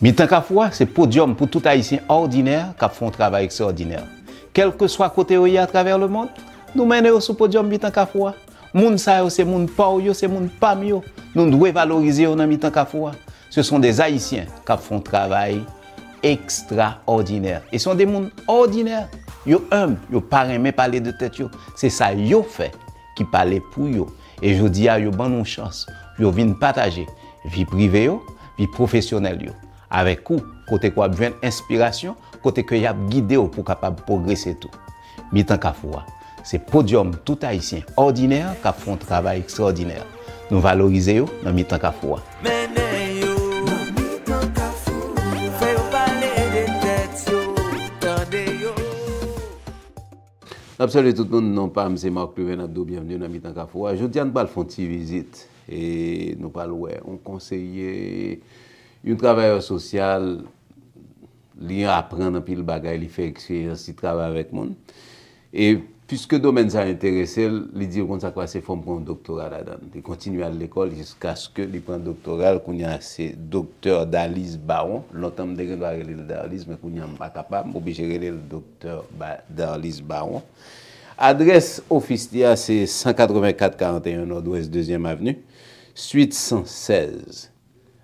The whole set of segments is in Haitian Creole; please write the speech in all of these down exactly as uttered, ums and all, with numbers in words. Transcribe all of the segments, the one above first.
Mitan Kafou a se podyòm pou tout Ayisyen òdinè k ap fè yon travay ekstraòdinè. Kèlkeswa kote yo ye atravè lemonn, nou mennen yo sou podyòm Mitan Kafou a. Moun sa yo se moun pa w, yo se moun pa m yo. Nou dwe valorize yo nan Mitan Kafou a. Ce sont des Haïtiens k ap fè yon travay ekstraòdinè. E se yon de moun òdinè. Yo enb, yo pa renmen pale de tèt yo. Se sa yo fè ki pale pou yo. E jodi a, yo ban nou chans pou yo vin pataje vi prive yo, vi pwofesyonèl yo avèk ou, kote ke w ap jwenn enspirasyon, kote ke y ap gide w pou w kapab pwogrese tou. Mitan Kafou a se podyòm tout Ayisyen òdinè k ap fè yon travay ekstraòdinè. Nou valorize yo nan Mitan Kafou a. Mennen yo nan Mitan Kafou, fè yo pale de tèt yo, tande yo. N ap salye tout moun, non pa m se Marc Plumen, n ap di w byenvni nan Mitan Kafou a. Jodi a, nou pral fè yon ti vizit. E nou pral wè yon konseye, yon travayè sosyal, li aprann anpil bagay, li fè eksperyans, li travay avèk moun. E piske domèn sa a enterese l, li di l konsa, "Kwa se fò m pran yon doktora ladan l." Li kontinye al lekòl jiskaske li pran doktora l. Kounye a se Doktè Daliz Baron. Lontan m te gen dwa rele l Daliz, men kounye a m pa kapab, m oblije rele l Doktè Ba- Daliz Baron. Adrès ofis li a se san katrevenkat karant e en Nòdwès dezyèm Avni, suit san sèz.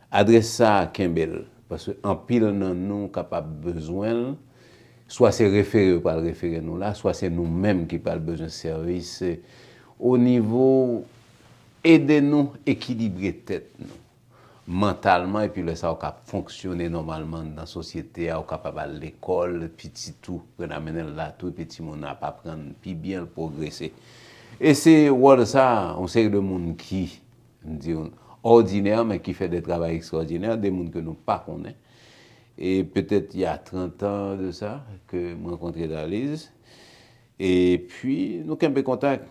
Adrès sa a, kenbe l, paske anpil nan nou kapab bezwen l, swa se refere yo pral refere nou la, swa se nou menm ki pral bezwen sèvis, eh, o nivo ede nou ekilibre tèt nou mantalman, epi lè sa a w ka fonksyone nòmalman nan sosyete a, w kapab al lekòl, pitit ou, pran amenn l la tou, epi timoun nan ap aprann pi byen, l pwogrese. E se wòl sa a, yon seri de moun ki, m di w, òdinè, men ki fè de travay ekstraòdinè, de moun ke nou pa konnen. E petèt, il y a trente ans de ça, ke m rankontre Daliz. Epi, nou kenbe kontak.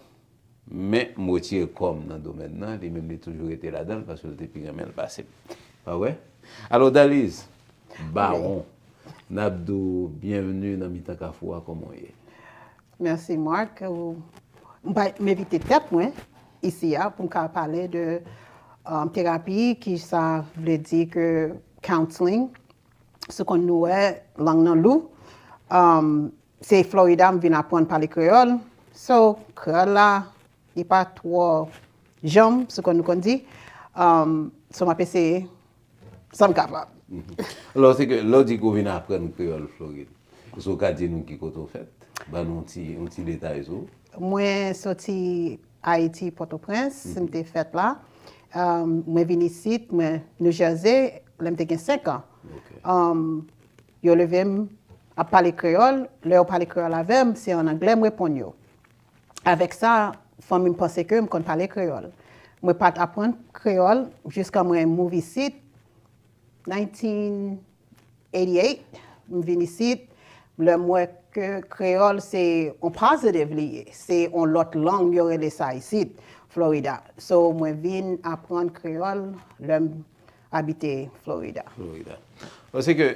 Men, m retire kò m nan domèn nan, li menm li toujou rete ladan l, paske l te pi renmen l pase m. Pa vre? Alò, Daliz, Baron, n ap di w byenvni nan Mitan Kafou a, kòman w ye? Mèsi, Marc. Ou, m pa, m envite tèt mwen isi a pou m ka pale de, um, terapi, ki sa vle di ke counseling, sou konn nou wè, lang nan lou. Um, se Florida, m vin aprann pale kreyòl. So, kreyòl la, li pa twò janm, sou konn nou konn di. Um, so, m ap eseye sa m kapab. Mhm. Alò, se ke lè w di ke w vin aprann kreyòl Florid, èske w ka di nou ki kote w fèt? Ban nou yon ti, yon ti detay sou ou. Mwen soti Ayiti, Pòtoprens, m te fèt la. Um, mwen vin isit, mwen, New Jersey, lè m te gen senk an. Ok. Um, yo leve m ap pale kreyòl. Lè yo pale kreyòl avè m, se an anglè m reponn yo. Avèk sa, fanmi m panse ke m konn pale kreyòl. Mwen pa t aprann kreyòl jiska mwen move isit, nineteen eighty-eight, m vin isit, lè m wè ke kreyòl se on positive li ye, se on lòt lang yo rele sa isit, Florida. So, mwen vin aprann kreyòl lè m abite Florida. Florida. Paske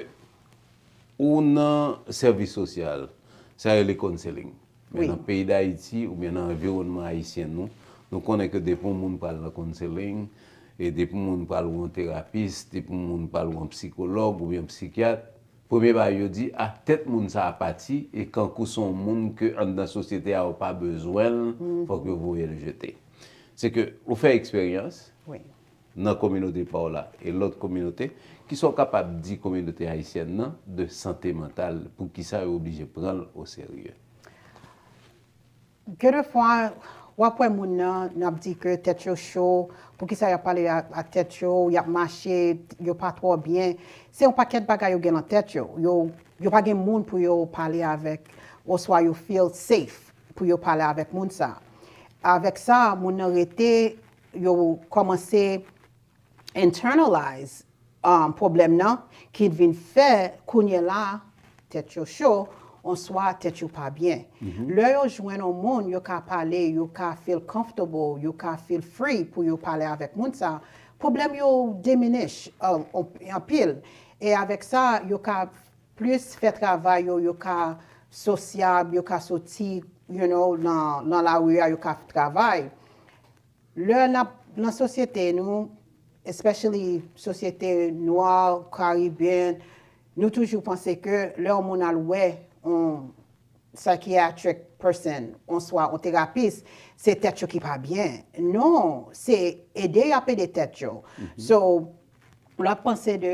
ou nan sèvis sosyal, sa rele counseling. Men nan peyi Dayiti oubyen nan anviwònman ayisyen nou, nou konnen ke depi yon moun pral nan counseling, e depi yon moun pral wè yon terapis, depi yon moun pral wè yon sikològ oubyen yon sikyat, premye bagay yo di, "Ah, tèt moun sa a pati," e kankou se yon moun ke anndan sosyete a yo pa bezwen l, fòk yo voye l jete. Se ke ou fè eksperyans, nan kominote pa w la e lòt kominote, kisa w kapab di kominote ayisyèn nan de sante mantal, poukisa yo oblije pran l oserye? Gen de fwa, w ap wè moun nan, n ap di ke tèt yo cho, poukisa y ap pale a, a tèt yo, y ap mache, yo pa twò byen. Se yon pakèt bagay yo gen nan tèt yo. Yo, yo pa gen moun pou yo pale avèk, oswa yo feel safe pou yo pale avèk moun sa. Avèk sa, moun nan rete, yo kòmanse internalize, um, pwoblèm nan, ki vin fè kounye la, tèt yo cho, oswa tèt yo pa byen. Lè yo jwenn yon moun, yo ka pale, yo ka feel comfortable, yo ka feel free pou yo pale avèk moun sa, pwoblèm yo diminish, um, anpil. E avèk sa, yo ka plis fè travay yo, yo ka sosyab, yo ka soti, you know, nan, nan lari a, yo ka travay. Lè n ap nan sosyete nou, especially sosyete nwa, karibyen, nou toujou panse ke lè yon moun al wè yon psychiatric person, oswa yon terapis, se tèt yo ki pa byen. Non, se ede y ap ede tèt yo. So, lè w ap panse de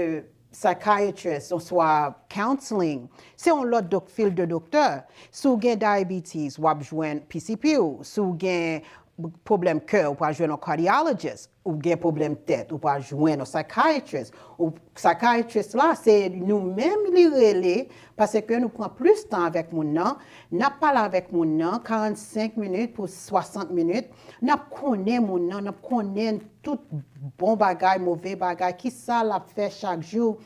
psychiatrist, oswa counseling, se yon lòt dok, field de doktè. Si w gen diabetes, w ap jwenn P C P ou. Si w gen pwoblèm kè, ou pral jwenn yon cardiologist. Ou gen pwoblèm tèt, ou pral jwenn yon psychiatrist. Ou psychiatrist la, se nou menm li rele, paske nou pran plis tan avèk moun nan, n ap pale avèk moun nan karannsenk minit pou swasant minit, n ap konnen moun nan, n ap konnen tout bon bagay, move bagay, kisa l ap fè chak jou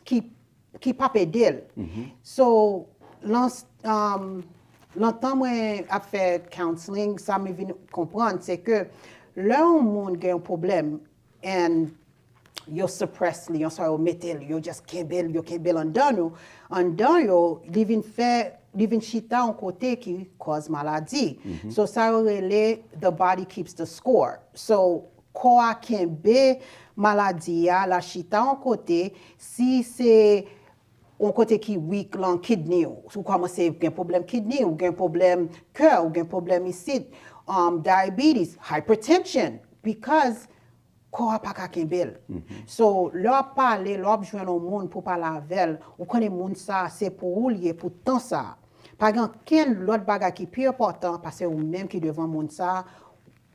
ki ki p ap ede l. So, lan, um, lontan mwen ap fè counseling, sa mwen vin konprann, se ke lè yon moun gen yon pwoblèm, and yo suppress li, yon swa yo mete l, yo just kenbe l, yo kenbe l anndan nou, anndan yo, li vin fè, li vin chita yon kote ki kòz maladi. So, sa yo rele the body keeps the score. So, kò a kenbe maladi a, l a chita yon kote, si se yon kote ki weak lan kidney ou, si w kòmanse gen pwoblèm kidney, ou gen pwoblèm kè, ou gen pwoblèm isit, um, diabetes, hypertension, because kò a pa ka kenbe l. So, lè w ap pale, lè w ap jwenn yon moun pou pale avè l, ou konnen moun sa a, se pou ou l ye pou tan sa a. Pa gen ankenn lòt bagay ki pi enpòtan pase ou menm ki devan moun sa a,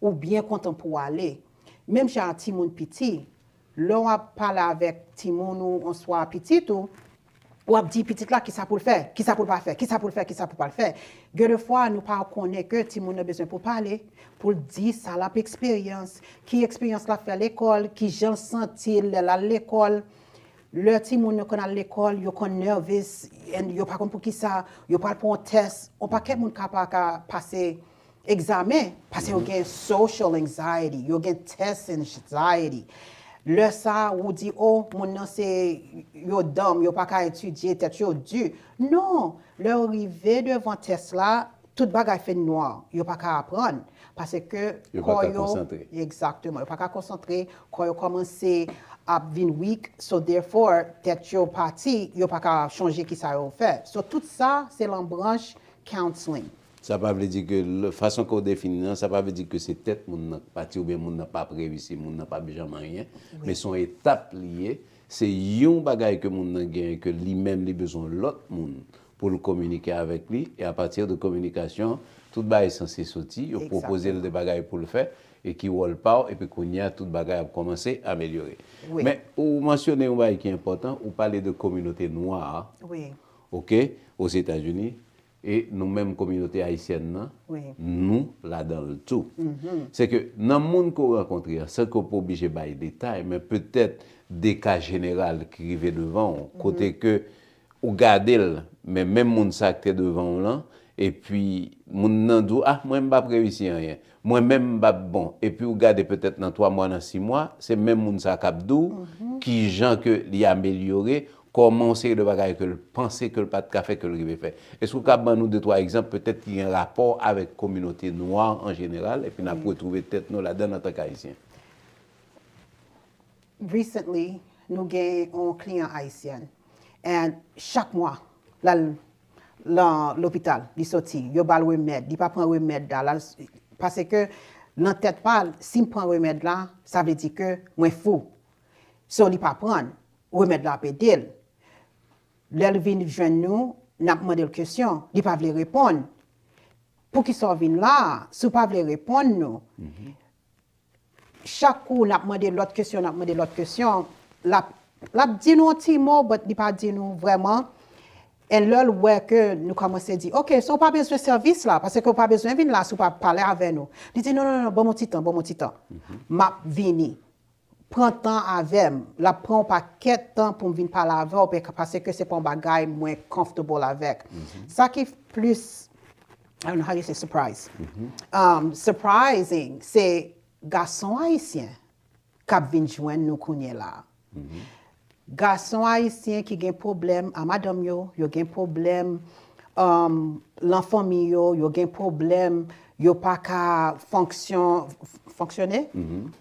ou byen kontan pou w ale. Menm jan a timoun piti, lè w ap pale avèk timoun ou, oswa pitit ou, w ap di pitit la kisa pou l fè, kisa pou l pa fè, kisa pou l fè, kisa pou l pa fè. Gen de fwa, nou pa konnen ke timoun nan bezwen pou pale, pou l di sa l ap eksperyans, ki eksperyans l ap fè lekòl, ki jan l santi l lè l al lekòl. Lè timoun yo konn al lekòl, yo konn nervous, and yo pa konn poukisa, yo pral pran yon tès. Yon pakèt moun ka pa ka pase egzamen, paske yo gen social anxiety, yo gen test anxiety. Lè sa, ou di, oh, moun nan se yo danm, yo pa ka etidye, tèt yo di. Non, lè yo rive devan tès la, tout bagay fè nwa, yo pa ka aprann, paske kò yo, egzakteman, yo pa ka konsantre, kò yo kòmanse ap vin weak, so therefore, tèt yo pati, yo pa ka chonje kisa yo fè. So, tout sa, se lan branch counseling. Sa pa vle di ke l-, fason ke w defini an, sa pa vle di ke se tèt moun nan k pati oubyen moun nan p ap reyisi, moun nan p ap janm anyen. Men se yon etap li ye. Se yon bagay ke moun nan genyen ke li menm li bezwen lòt moun pou l kominike avèk li. E apati de kominikasyon, tout bagay sanse soti. Yo pwopoze l de bagay pou l fè e ki wòl pa w. Epi kounye a, tout bagay ap kòmanse amelyore. Men ou mansyone yon bagay ki enpòtan, ou pale de kominote nwa a. Oke, Ozetazini. E nou menm kominote ayisyèn nan, nou ladan l tou. Se ke nan moun ke w rankontre a, san ke w pa oblije bay detay, men petèt de ka jeneral ki rive devan w, kote ke ou gade l, men menm moun sa k te devan w lan, epi moun nan di w, ah, mwen m p ap reyisi anyen, mwen menm m p ap bon, epi w gade petèt nan twa mwa, nan sis mwa, se menm moun sa k ap di w kijan ke li amelyore, kòman yon seri de bagay ke l panse ke l pa t ka fè ke l rive fè. Èske w ka ban nou de twa egzanp petèt ki gen rapò avèk kominote nwa an jeneral, epi n ap retwouve tèt nou ladan l antanke Ayisyen? Recently, nou gen yon kliyan ayisyèn. And chak mwa, l al lan lopital, li soti, yo ba l remèd, li pa pran remèd la, l al, paske nan tèt pa l, si m pran remèd la, sa vle di ke mwen fou. So, li pa pran l. Remèd la ap ede l. Lè l vin jwenn nou, n ap mande l kesyon, li pa vle reponn. Poukisa w vin la a? Si w pa vle reponn nou, chak kou n ap mande lòt kesyon, n ap mande lòt kesyon, l ap, l ap di nou yon ti mo, but li pa di nou vrèman. And lè l wè ke nou kòmanse di, ok, so w pa bezwen sèvis la, paske w pa bezwen vin la si w pa pale avè nou. Li di, non, non, non, ban m yon ti tan, ban m yon ti tan. M ap vini. Pran tan avè m. L ap pran yon pakèt tan pou m vin pale avè w, pe-, paske se pa yon bagay mwen comfortable avèk. Sa ki plis, I don't know how you say surprise. Um, surprising, se gason ayisyen k ap vin jwenn nou kounye la a. Gason ayisyen ki gen pwoblèm a madanm yo, yo gen pwoblèm um, lan fanmi yo, yo gen pwoblèm, yo pa ka fonksyon, fonksyone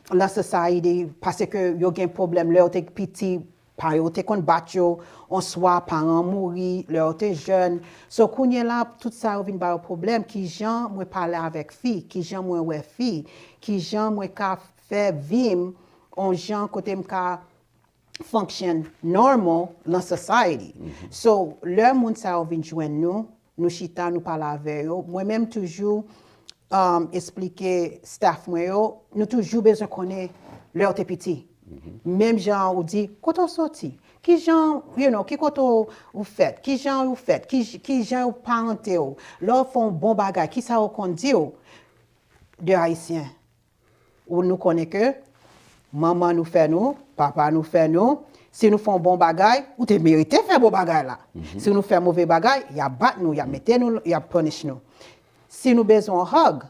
lan society, paske yo gen pwoblèm lè yo te piti, pa yo te konn bat yo, oswa paran mouri lè yo te jèn. So, kounye la, tout sa yo vin ba yo pwoblèm. Kijan mwen pale avèk fi? Kijan mwen wè fi? Kijan mwen ka fè vi m on jan kote m ka function normal lan society? So, lè moun sa yo vin jwenn nou, nou chita, nou pale avè yo. Mwen menm toujou um, esplike staff mwen yo, nou toujou bezwen konnen lè w te piti. Menm jan ou di, kote w soti? Ki jan, you know, ki kote w ou fèt? Ki jan ou fèt? Ki, ki jan yo parante w? Lè w fè yon bon bagay, ki sa yo konn di w de Ayisyen? Ou nou konnen ke manman nou fè nou, papa nou fè nou. Si nou fè yon bon bagay, ou te merite fè bon bagay la. Si nou fè move bagay, y ap bat nou, y ap mete nou, y ap punish nou. Si nou bezwen yon hug,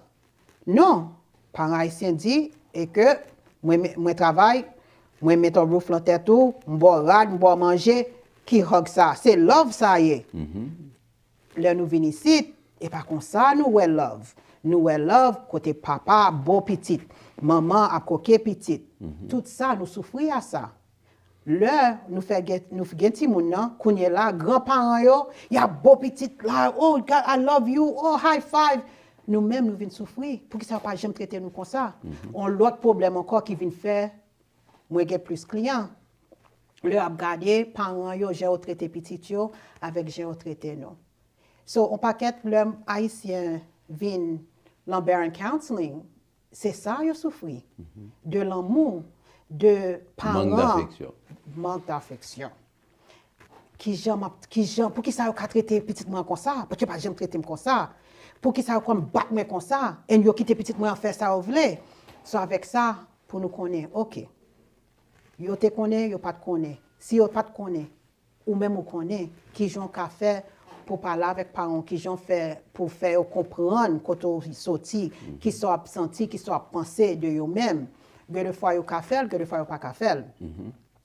non. Paran ayisyen di, e ke mwen, mwen travay, mwen met yon roof lan tèt ou, m ba w rad, m ba w manje, ki hug sa? Se love sa ye. Lè nou vin isit, e pa konsa nou wè love. Nou wè love kote papa bo pitit, manman ap koke pitit. Tout sa, nou soufri a sa. Lè nou fè gen, nou gen timoun nan, kounye la, granparan yo, y ap bo pitit la, oh, God, I love you, oh, high five. Nou menm, nou vin soufri. Poukisa yo pa janm trete nou konsa? On lòt pwoblèm ankò ki vin fè mwen gen plis kliyan. Lè y ap gade paran yo, jan yo trete pitit yo, avèk jan yo trete nou. So, on pakèt lè Ayisyen vin lan Barron Counseling, se sa yo soufri. De lanmou, de paran. Mank dafeksyon. Mank dafeksyon. Kijan m ap, kijan, poukisa yo ka trete pitit mwen an konsa? Poukisa yo pa janm trete m konsa? Poukisa yo konn bat mwen konsa? And yo kite pitit mwen an fè sa yo vle? So, avèk sa, pou nou konnen, oke. Yo te konnen, yo pa t konnen. Si yo pa t konnen, ou menm ou konnen, kijan w ka fè pou pale avèk paran w, kijan w fè pou fè yo konprann kote w soti, kisa w ap santi, kisa w ap panse de yo menm. Gen de fwa yo ka fè l, gen de fwa yo pa ka fè l.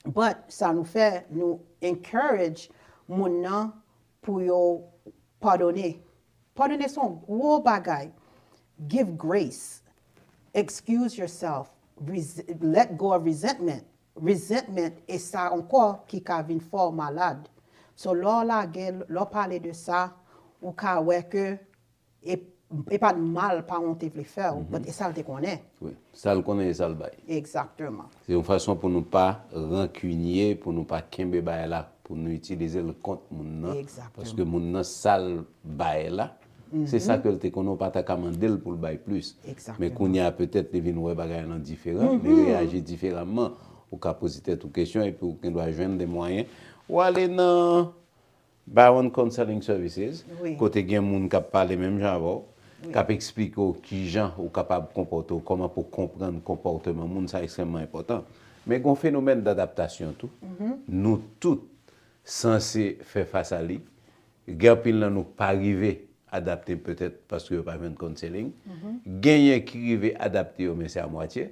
But sa nou fè, nou encourage moun nan pou yo padone. Padone se yon gwo bagay. Give grace. Excuse yourself. Res- let go of resentment. Resentment, e sa ankò ki ka vin fè w malad. So, lè w lage, lè w pale de sa, ou ka wè ke e, e pa t mal paran w te vle fè w, but e sa l te konnen. Wi. Sa l konnen e sa l bay. Egzakteman. Se yon fason pou nou pa rankinye, pou nou pa kenbe bagay la, pou nou itilize l kont moun nan. Egzakteman. Paske moun nan sa l bay la, se sa ke l te konnen, ou pa ta ka mande l pou l bay plis. Egzakteman. Men kounye a, petèt, li vin wè bagay lan diferan, li reyaji diferaman. Ou ka poze tèt ou kesyon, epi ou gen dwa jwenn de mwayen. Ou ale nan Barron Counseling Services, wi, kote gen moun k ap pale menm jan avè w, wi, k ap eksplike w kijan ou kapab konpòte w, kòman pou w konprann konpòteman moun, sa ekstrèmman enpòtan. Men gen yon fenomèn dadaptasyon tou. Nou tout sanse fè fas a li. Gen anpil nan nou pa rive adapte petèt paske yo pa jwenn counseling. Genyen ki rive adapte yo, men se a mwatye.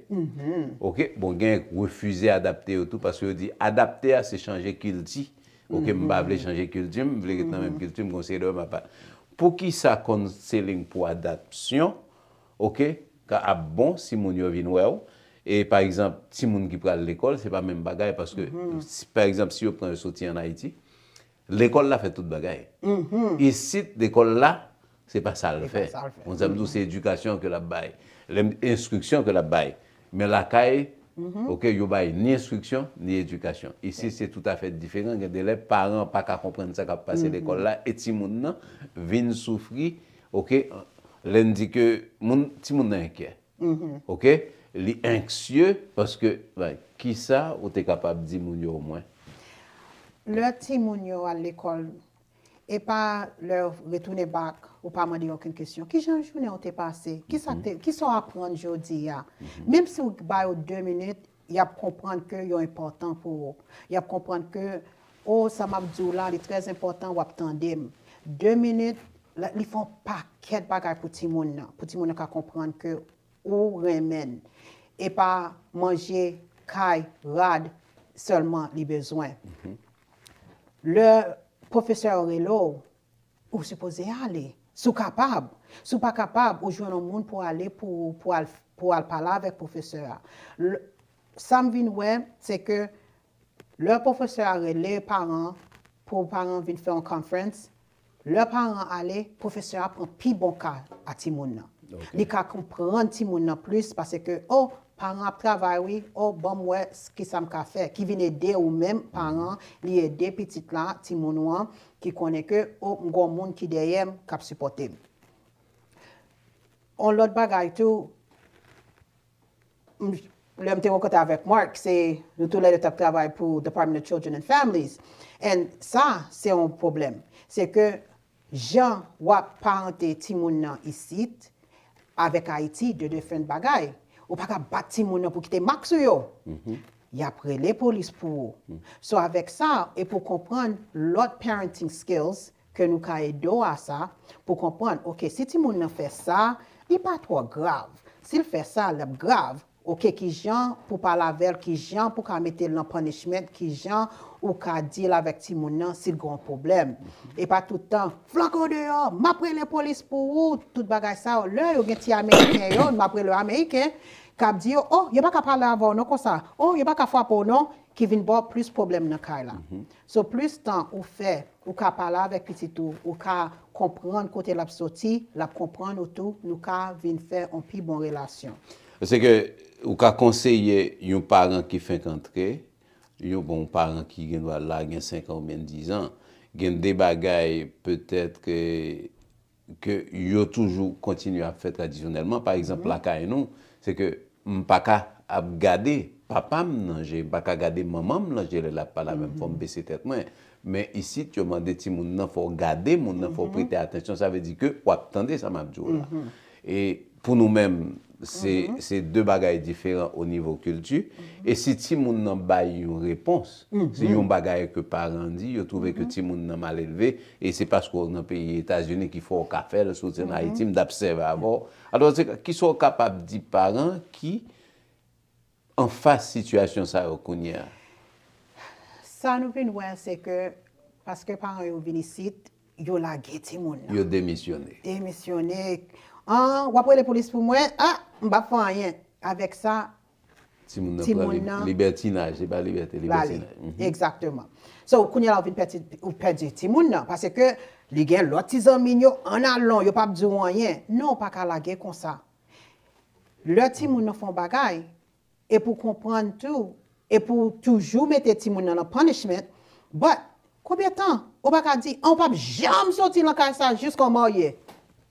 Oke? Bon, genyen k refize adapte yo tou paske yo di adapte a se chanje kilti. Oke, m pa vle chanje kilti m, m vle ret nan menm kilti m, gon seri de bagay m pa. Poukisa counseling pou adapsyon, oke, ka ap bon si moun yo vin wè w? E pa egzanp, timoun ki pral lekòl, se pa menm bagay, paske, si, pa egzanp, si yo pran yo soti ann Ayiti, lekòl la fè tout bagay. Isit, lekòl la, se pa sa l fè. Bon, sa m di w, se edikasyon ke l ap bay. Lè m, enstriksyon ke l ap bay. Men lakay, oke, yo bay ni enstriksyon, ni edikasyon. Isi, se toutafè diferan. Gen de lè, paran pa ka konprann sa k ap pase lekòl la, e timoun nan vin soufri, oke, lè n di ke moun, timoun nan enkyè. Oke? Li anksye, paske, bay, kisa ou te kapab di moun yo omwen? Lè timoun yo al lekòl, e pa lè yo retounen bak, ou pa mande yo okenn kesyon. Kijan jounen w te pase? Kisa te, kisa w aprann jodi a? Menm si w ba yo de minit, y ap konprann ke yo enpòtan pou ou. Y ap konprann ke, o, sa m ap di w la, li trè enpòtan, w ap tande m. De minit, la, li fè yon pakèt bagay pou timoun nan, pou timoun nan ka konprann ke ou renmen l. E pa manje, kay, rad sèlman li bezwen. Lè pwofesè yo rele w, ou sipoze ale. Si w kapab, si w pa kapab, ou jwenn yon moun pou ale pou, pou al, pou al pale avèk pwofesè a. L- Sa m vin wè, se ke lè pwofesè a rele paran pou paran vin fè yon conference, lè paran ale, pwofesè a pran pi bon ka a timoun nan. Li ka konprann timoun nan plis paske, o, paran ap travay wi, o, ban m wè s- ki sa m ka fè, ki vin ede ou menm, paran, li ede pitit la, timoun ou an, ki konnen ke, o, m gon moun ki dèyè m, k ap sipòte m. On lòt bagay tou, m- lè m te rankontre avèk Mark, se nou toulède t ap travay pou Department of Children and Families. And sa, se yon pwoblèm. Se ke jan w ap parante timoun nan isit, avèk Ayiti, de different bagay. Ou pa ka bat timoun nan pou kite mak sou yo. Y ap rele polis pou ou. So avèk sa, e pou konprann lòt parenting skills ke nou ka ede w a sa, pou konprann, oke, si timoun nan fè sa, li pa twò grav. Si l fè sa, l ap grav. Oke, kijan pou pale avè l, kijan pou ka mete l nan punishment, kijan ou ka deal avèk timoun nan si l gen yon pwoblèm. E pa tout tan, flanke w deyò, m ap rele polis pou ou, tout bagay sa yo. Lè yo gen ti Ameriken yo, m ap rele yo Ameriken, k ap di yo, o, yo pa ka pale avè w non konsa, o, yo pa ka frape w non, ki vin ba w plis pwoblèm nan kay la. So, plis tan ou fè, ou ka pale avèk pitit ou, ou ka konprann kote l ap soti, l ap konprann ou tou, nou ka vin fè yon pi bon relasyon. Se ke ou ka konseye yon paran ki fenk antre, yon bon paran ki gen dwa la gen senk an oubyen diz an, gen de bagay petèt ke ke yo toujou kontinye ap fè tradisyonèlman. Pa egzanp, lakay nou, se ke m pa ka ap gade papa m nan je, m pa ka gade manman m nan je lè l ap pale avè m, fò m bese tèt mwen. Men isit, yo mande timoun nan fò w gade moun nan, fò w prete atansyon, sa vle di ke w ap tande sa m ap di w la. E pou nou menm, se se de bagay diferan o nivo kilti. E si timoun nan bay yon repons, se yon bagay ke paran di, yo twouve ke timoun nan malelve, e se paske w nan peyi Etazini ki fè w ka fè l, si w te nan Ayiti, m t ap sèvi avè w. Alò, se kisa w kapab di paran ki anfas sitiyasyon sa yo kounye a? Sa nou vin wè, se ke paske paran yo vin isit, yo lage timoun nan. Yo demisyone. Demisyone. An, w ap rele polis pou mwen? A, m p ap fè anyen. Avèk sa, Timoun nan pran lib- libètinaj, se pa libète, libètinaj. Mhm. Egzakteman. So, kounye a la, ou vin pèdi, ou pèdi timoun nan, paske li gen lòt ti zanmi l yo, ann alon, yo p ap di w anyen. Non, ou pa ka lage konsa. Lè timoun nan fè yon bagay, e pou konprann tou, e pou toujou mete timoun nan nan punishment, but, konbyen tan? Ou pa ka di, an, ou p ap janm soti nan kay sa jiska w marye.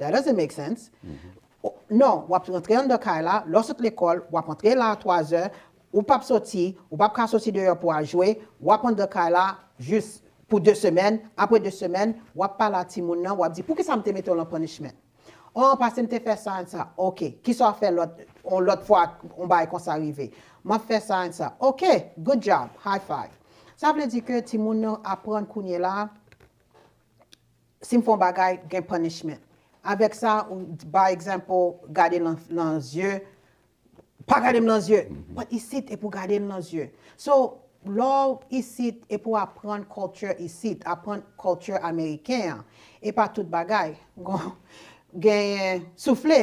That doesn't make sense. O- Non, w ap rantre anndan kay la, lè w sot lekòl, w ap antre la a twazè, ou p ap soti, ou p ap ka soti deyò pou al jwe, w ap anndan kay la jis pou de semèn, apre de semèn, w ap pale a timoun nan, w ap di, poukisa m te mete w nan punishment? O, paske m te fè sa and sa. Oke, kisa w ap fè lòt, yon lòt fwa, yon bagay konsa rive? M ap fè sa and sa. Oke, good job, high five. Sa vle di ke timoun nan aprann kounye la, si m fè yon bagay, gen punishment. Avèk sa, ou, by example, gade nan, nan zye, pa gade m nan zye. But isit, e pou gade l nan zye. So, lè w isit, e pou aprann culture isit, aprann culture ameriken an. E pa tout bagay. Gon- Genyen soufle.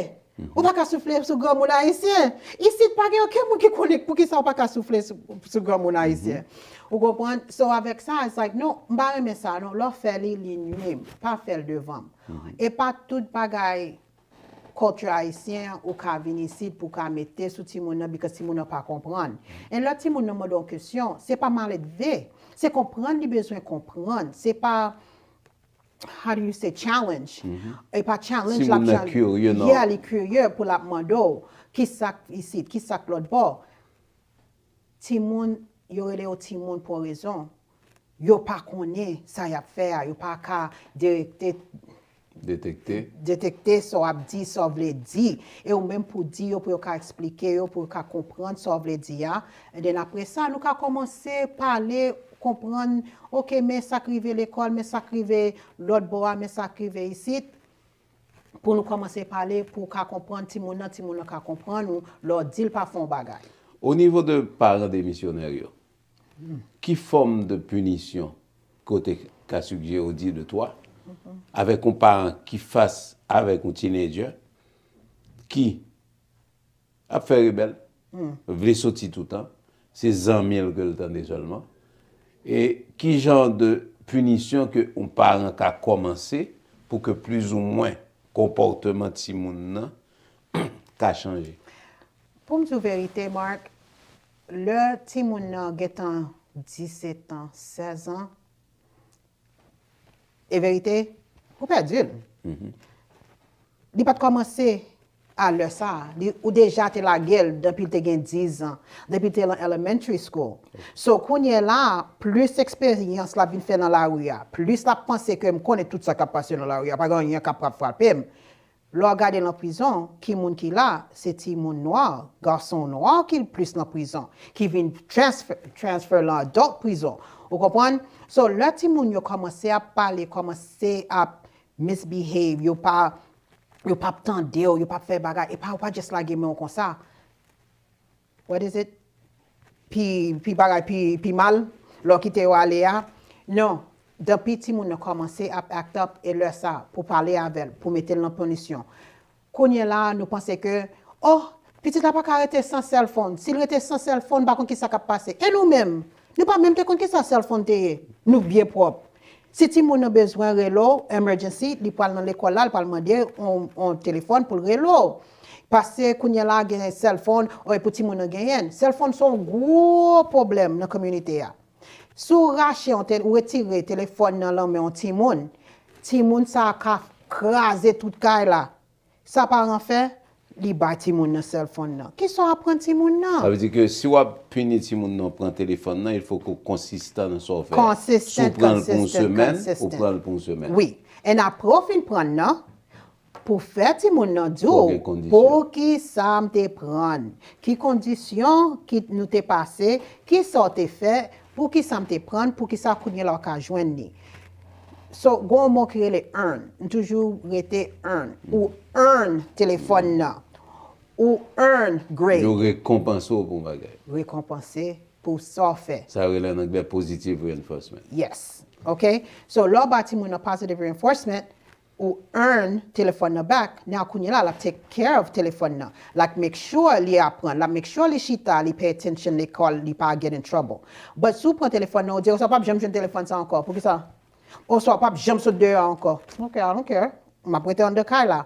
Ou pa ka soufle sou granmoun ayisyen. Isit, pa gen okenn moun ki konnen poukisa ou pa ka soufle sou, sou granmoun ayisyen. Ou konprann? So, avèk sa, it's like, non, m pa renmen sa, non. Lè w fè li, li nwi m. Pa fè l devan m. E pa tout bagay culture ayisyen an ou ka vin isit pou w ka mete sou timoun nan, because timoun nan pa konprann. And lè timoun nan mande w kesyon, se pa maledve. Se konprann li bezwen konprann. Se pa, how do you say, challenge. E pa challenge l ap Timoun nan challenge. Kirye, non. Yeah, li kirye pou l ap mande w ki sa k isit, ki sa k lòt bò. Timoun, yo rele yo timoun pou rezon. Yo pa konnen sa y ap fè a, yo pa ka direkte Detekte. detekte sa w ap di, sa w vle di. E ou menm pou di yo, pou yo ka eksplike yo, pou yo ka konprann sa w vle di a. And then apre sa, nou ka kòmanse pale, konprann, oke, men sa k rive lekòl, men sa k rive lòt bò a, men sa k rive isit. Pou nou kòmanse pale, pou w ka konprann timoun nan, timoun nan ka konprann ou, lè w di l pa fè yon bagay. O nivo de paran demisyonè yo, ki fòm de pinisyon ke w te ka sigjere ou di de twa, avèk yon paran ki fas avèk yon teenager ki ap fè rebèl, vle soti toutan, se zanmi l ke l tande sèlman. E ki jan de pinisyon ke yon paran ka kòmanse pou ke plizoumwen konpòteman timoun nan ka chanje? Pou m di w verite, Marc, lè timoun nan gentan disèt an, sèz an, e verite, ou pèdi l. Li pa t kòmanse a lè sa a. Li, ou deja te lage l depi l te gen diz an, depi l te nan elementary school. So, kounye la, plis eksperyans l ap vin fè nan lari a, plis l ap panse ke m konnen tout sa k ap pase nan lari a, pa gen anyen k ap frape m. Lè w gade nan prizon, ki moun ki la? Se timoun nwa, gason nwa ki plis nan prizon, ki vin transfer, transfer lan adult prizon. Ou konprann? So, lè timoun yo kòmanse ap pale, kòmanse ap misbehave, yo pa, yo p ap tande w, yo p ap fè bagay, e pa, yo pa just lage men w konsa. What is it? Pi, pi bagay pi, pi mal, lè w kite yo ale a. Non, depi timoun nan kòmanse ap act up, e lè sa, pou pale avè l, pou mete l nan pinisyon. Kounye la, nou panse ke, oh, pitit la pa ka rete san cell phone. Si l rete san cell phone, m pa konn kisa k ap pase. E nou menm, nou pa menm te konn kisa cell phone te ye. Nou byen pwòp. Si timoun nan bezwen rele w, emergency, li pral nan lekòl la, li pral mande yon, yon telefòn pou l rele w. Paske kounye la gen cell phone, oh, e pou timoun nan genyen l. Cell phone se yon gwo pwoblèm nan kominote a. Si w rache yon te, ou retire telefòn nan lanmen yon timoun, timoun sa a ka kraze tout kay la. Sa paran fè, li bay timoun nan cell phone nan. Kisa w aprann timoun nan? Sa vle di ke si w ap pini timoun nan, pran telefòn nan, il faut que w konsistan nan sa w fè. Si w pran l pou yon semèn, ou pran l pou yon semèn. Wi. And apre w fin pran l nan, pou fè timoun nan di w, poukisa m te pran l? Ki kondisyon ki nou te pase? Kisa w te fè? Poukisa m te pran l? Poukisa kounye la w ka jwenn li? So, gen yon mo ki rele earn. M toujou rete earn. Ou earn telefòn nan. Ou earn grade. Yo rekonpanse w pou yon bagay. Rekonpanse pou sa w fè. Sa yo rele ann anglè positive reinforcement. Yes. Ok? So, lè w ba timoun nan positive reinforcement, ou earn telefòn nan back, now kounye la, l ap take care of telefòn nan. L ap make sure li aprann, l ap make sure li chita, li pay attention lekòl, li pa get in trouble. But si w pran telefòn nan, ou di, oswa w p ap janm jwenn telefòn sa ankò. Poukisa? Oswa w p ap janm sot deyò ankò. Ok, I don't care. M ap rete anndan kay la.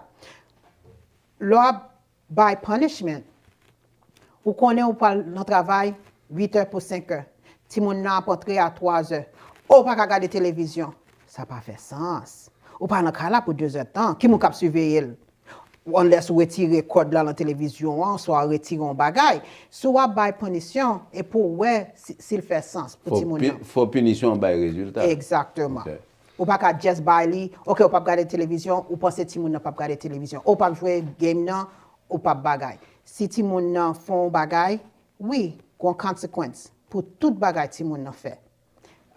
Lè w ap bay punishment, ou konnen ou pral nan travay uit è pou senk è. Timoun nan ap antre a twa zè. O, ou pa ka gade televizyon. Sa pa fè sans. Ou pa nan kay la pou de zè tan. Ki moun k ap siveye l? Unless ou retire kòd la nan televizyon an, oswa ou retire yon bagay. Si w ap bay pinisyon, e pou w wè si, si l fè sans pou timoun nan. Fò pinisyon an bay rezilta. Egzakteman. Ou pa ka just bay li, ok, ou p ap gade televizyon, ou panse timoun nan p ap gade televizyon. Ou p ap jwe game nan, ou p ap bagay. Si timoun nan fè yon bagay, wi, gon consequence pou tout bagay timoun nan fè.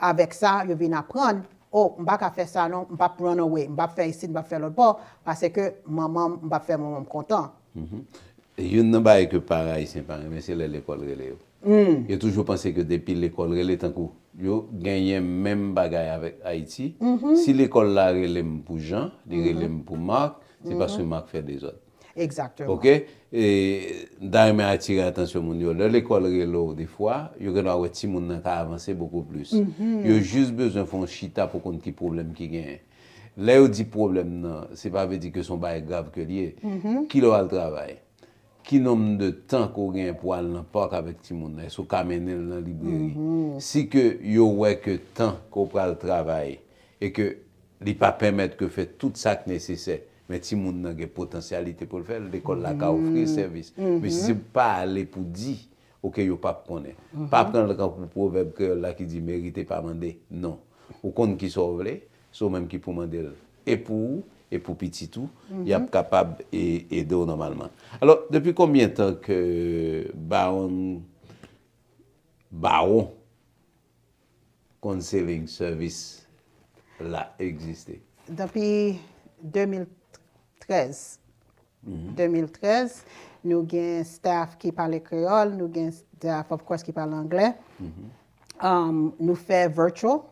Avèk sa, yo vin aprann, o, m pa ka fè sa non, m p ap run away, m p ap fè isit, m p ap fè lòt bò, paske manman m, m p ap fè manman m kontan. Youn nan bagay ke paran ayisyen pa renmen, se lè lekòl rele yo. Yo toujou panse ke depi lekòl rele, tankou yo genyen menm bagay avèk Ayiti. Si lekòl la rele m pou Jean, li rele m pou Marc, se paske Marc fè dezòd. Egzakteman. Oke? E, m ta renmen atire atansyon moun yo. Lè lekòl rele w defwa, yo gendwa wè timoun nan ka avanse bokou plis. Yo jis bezwen fè yon chita pou konn ki pwoblèm ki genyen. Lè yo di pwoblèm nan, se pa vle di ke se yon bagay grav ke l ye. Kilè w al travay? Ki nonm de tan ke w genyen pou w al nan pak avèk timoun nan? Èske w ka mennen l nan libreri? Si ke yo wè ke tan ke w pral travay e ke li pa pèmèt ke w fè tout sa k nesesè, men timoun nan gen potansyalite pou l fè l, lekòl la ka ofri sèvis. Men si se pa ale pou di, oke, yo p ap konnen. Pa pran l tankou pwovèb kreyòl la ki di, merite pa mande. Non. Ou konn kisa w vle, se w menm ki pou mande l. E pou ou, e pou pitit ou, y ap kapab e, ede w nòmalman. Alò, depi konbyen tan ke Bawon, Bawon Counseling Service la egziste? Depi de mil trèz. De mil trèz, nou gen staff ki pale kreyòl, nou gen staff, of course, ki pale anglè. Um, nou fè virtual,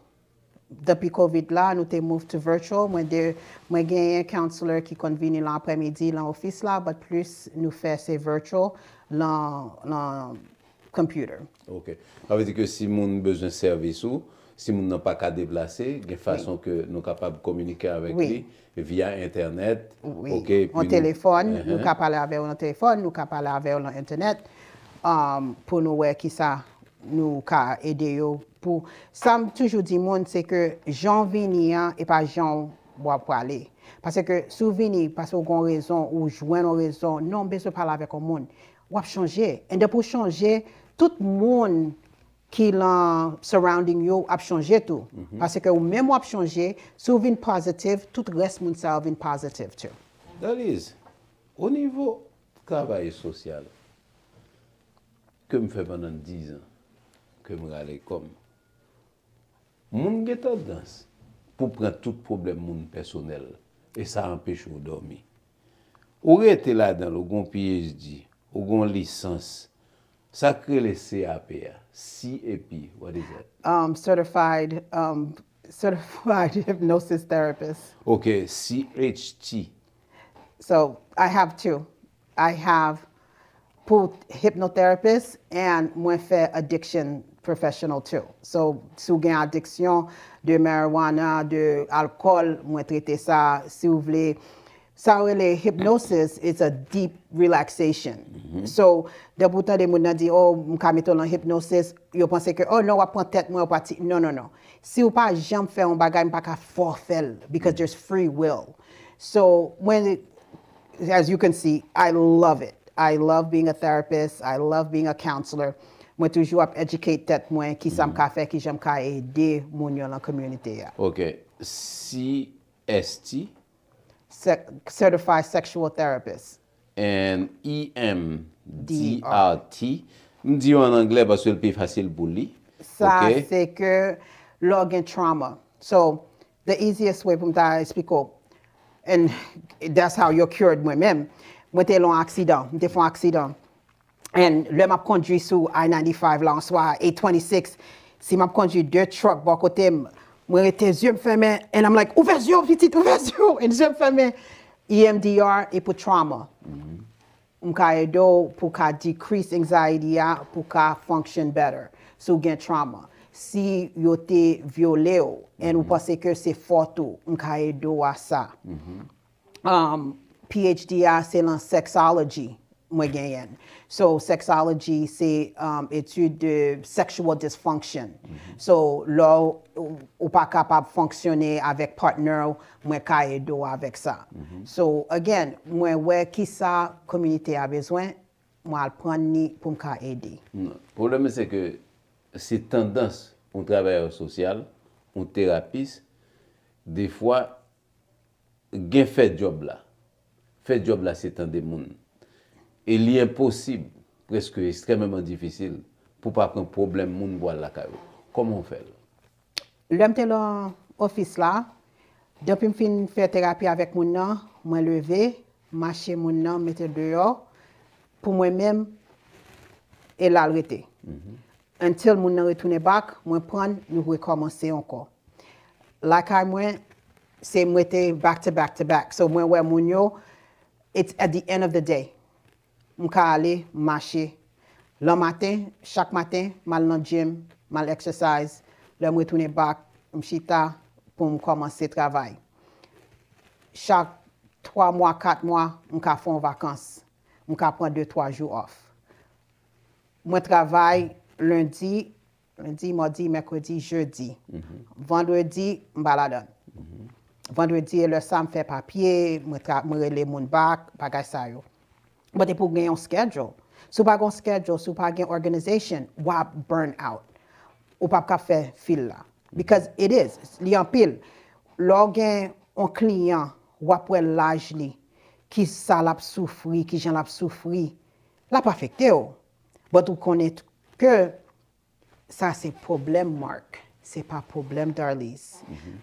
Depi covid la, nou te move to virtual. Mwen de, mwen genyen counselor ki konn vini lan aprèmidi, lan ofis la, but plis nou fè se virtual, lan, lan computer. Ok. Sa vle di ke si moun bezwen sèvis ou, si moun nan pa ka deplase, gen fason ke nou kapab kominike avèk li via entènèt. Wi. Ok. An telefòn, nou ka pale avè w nan telefòn, nou ka pale avè w nan entènèt, um, pou nou wè kisa nou ka ede yo pou. Sa m toujou di moun, se ke jan w vini an, e pa jan w ap prale. Paske si w vini, paske w gen yon rezon, ou jwenn yon rezon, non, m bezwen pale avèk yon moun. W ap chanje. And depi w chanje, tout moun ki lan surrounding yo ap chanje tou. Paske ou menm w ap chanje, si w vin positive, tout rès moun sa yo vin positive too. Darlise, o nivo travay sosyal, ke m fè pandan dizan, ke m rale kò m, moun gen tandans pou pran tout pwoblèm moun pèsonèl, e sa anpeche w dòmi. Ou rete ladan l, ou gen yon P H D, ou gen yon lisans, sa k rele C A P a, C A P, what is that? Um, certified, um, certified hypnosis therapist. Ok, C H T. So, I have two. I have pou hypnotherapist and mwen fè addiction professional too. So, si w gen adiksyon de marijuana, de alkòl, mwen trete sa. Si w vle, sa w rele hypnosis, it's a deep relaxation. So, depi w tande moun nan di, oh, m ka mete w lan hypnosis, yo panse ke, oh non, w ap pran tèt mwen, w ap pati. Non, non, non. Si w pa janm fè yon bagay, m pa ka fè w fè l, because there's free will. So, mwen, as you can see, I love it. I love being a therapist. I love being a counselor. Mwen toujou ap educate tèt mwen, kisa m ka fè, kijan m ka ede moun yo lan kominote a. Ok. C S T? Certified sexual therapist. And E M D R T. M di yo an anglè paske l pi fasil pou li. Sa se ke lè w gen trauma. So, the easiest way pou m ta eksplike w, and that's how you're cured mwen menm. Mwen te lan yon aksidan, m te fè yon aksidan. And lè m ap kondwi sou I ninety-five la, answa, eight twenty-six, si m ap kondwi de truck bò kote m, mwen rete zye m fèmen, and I'm like, ouvè zye w, pitit, ouvè zye w, and zye m fèmen. E M D R e pou trauma. M ka ede w pou ka decrease anxiety a, pou ka function better. Si w gen trauma. Si yo te vyole w, and ou panse ke se fòt ou, m ka ede w a sa. Um, P H D a se lan sexology mwen genyen. So, sexology se, um, etid de sexual dysfunction. So, lè w, ou pa kapab fonksyone avèk partner w, mwen ka ede w avèk sa. So, again, mwen wè kisa kominote a bezwen, mwen al pran ni pou m ka ede. Non. Pwoblèm se ke se tandans yon travayè sosyal, yon terapis, defwa, gen fè djòb la. Fè djòb la se tande moun. E li enposib, prèske ekstrèmeman difisil, pou pa pran pwoblèm moun pou al lakay ou. Kòman w fè l? Lè m te lan ofis la, depi m fin fè terapi avèk moun nan, mwen leve, mache moun nan, mete l deyò, pou mwen menm, e la l rete. Until moun nan retounen back, mwen pran l, nou rekòmanse ankò. Lakay mwen, se m rete back to back to back. So, mwen wè moun yo, it's at the end of the day. M ka ale, m mache. Lanmaten, chak maten, m al nan gym, m al exercise. Lè m retounen back, m chita pou m kòmanse travay. Chak twa mwa, kat mwa, m ka fè yon vakans. M ka pran de, twa jou off. Mwen travay lendi, lendi, madi, mèkredi, jedi. Vandredi, m pa ladan. Vandredi, e lè sa, m fè papye, mwen, tra- mwen rele moun back, bagay sa yo. But epi w gen yon schedule. Si w pa gen yon schedule, si w pa gen organization, w ap burn out. Ou p ap ka fè fil la. Because it is, li anpil. Lè w gen yon kliyan, w ap wè laj li, ki sa l ap soufri, ki jan l ap soufri, l ap afekte w. But ou konnen ke sa se pwoblèm Mark, se pa pwoblèm Darlise.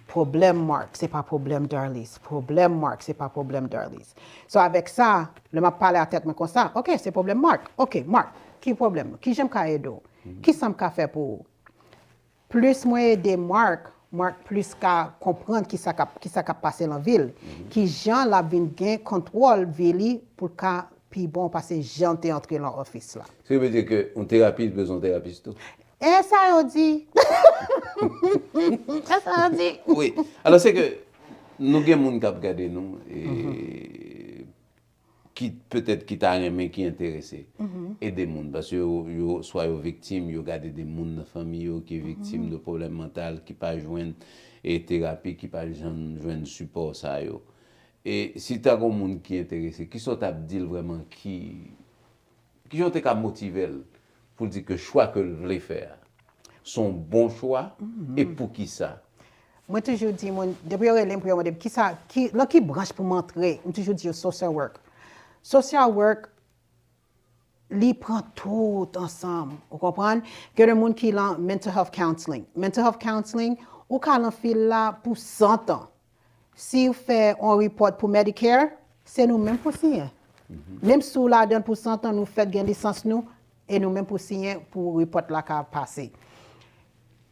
Pwoblèm Mark, se pa pwoblèm Darlise. Pwoblèm Mark, se pa pwoblèm Darlise. So, avèk sa, lè m ap pale a tèt mwen konsa, ok, se pwoblèm Mark. Ok, Mark, ki pwoblèm? Ki jan m ka ede w? Ki sa m ka fè pou ou? Plis mwen ede Mark, Mark plis ka konprann ki sa k ap, ki sa k ap pase nan vi l, ki jan l ap vin gen kontwòl vi li pou l ka pi bon pase jan l te antre nan ofis la. Se vle di ke yon terapis bezwen yon terapis tou. E sa yo di. E sa yo di. Wi. Alò, se ke nou gen moun k ap gade nou e ki petèt ki ta renmen, ki enterese ede moun. Paske yo, yo, swa yo viktim, yo gade de moun nan fanmi yo ki viktim de pwoblèm mantal, ki pa jwenn e terapi, ki pa janm jwenn sipò sa yo. E si ta gen moun ki enterese, kisa w t ap di l vrèman ki, kijan w te ka motive l pou l di ke chwa ke l vle fè a, se yon bon chwa, e poukisa? Mwen toujou di moun, depi yo rele m pou yo mande m kisa, ki, nan ki branch pou m antre, m toujou di yo social work. Social work, li pran tout ansanm, ou konprann? Gen de moun ki lan mental health counseling. Mental health counseling, ou ka lan fil la pou san tan. Si w fè yon report pou Medicare, se nou menm pou siyen. Menm si w ladan l pou san tan, nou fèk gen lisans nou, e nou menm pou siyen pou report la ka pase.